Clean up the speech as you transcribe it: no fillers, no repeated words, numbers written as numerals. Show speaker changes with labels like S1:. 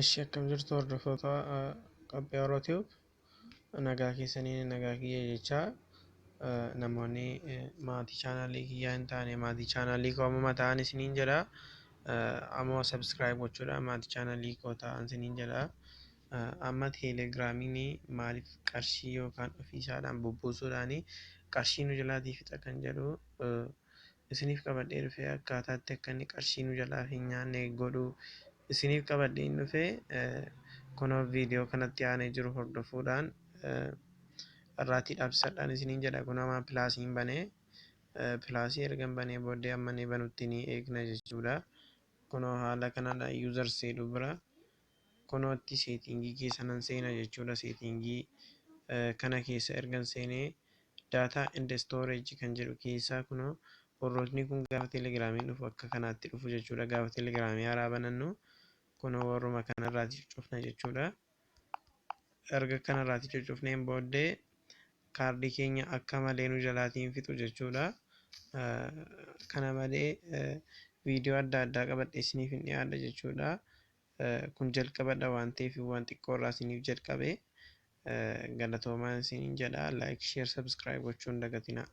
S1: Ishi akkam jirtu hordoftoota Qophii Oroo Tube? Nagaa keessanii, nagaa kiyya jechaa, namoonni maatii chaanaalii kiyyaa hin taane maatii chaanaalii koo ammuma ta'an isiniin jedha. Ammoo subscribe gochuudha maatii chaanaalii koo ta'an isiniin jedha. Amma Telegiraamiin maaliif qarshii yookaan ofiisaadhaan bubbuusuudhaan qarshii nu jalaatii fixa kan jedhu isiniif qabadhee dhufee, akkaataatti akka inni qarshii nu jalaa hin nyaanne godhu isiniif qabadhee hin dhufee. Kunoo viidiyoo kanatti aanee jiru hordofuudhaan irraatii dhaabsisadhaan isiniin jedha. Kun amma pilaasiin banee, pilaasii erga banee booddee amma inni banutti ni eegna jechuudha. Kunoo haala kanadha, user jedhu bira kunootti seetingii keessa nan seena jechuudha. Seetingii kana keessa ergan seenee, data and storage kan jedhu keessaa kunoo warrootni kun gaafa Telegiraamiin dhufu akka kanaatti dhufu jechuudha. Gaafa Telegiraamii haaraa banannu kunoo warruma kanarraati cuccufna jechuudha. Erga kanarraati cuccufneen booddee kaardii keenya akka malee nu jalaatiin fixu jechuudha. Kana malee viidiyoo adda addaa qabadhee isiniif hin dhiyaadha jechuudha. Kun jalqabadha waan ta'eef waan xiqqoo irraa isiniif jalqabe. Galatoomaa isiniin jedha. Like, share, subscribe gochuun dagatinaa.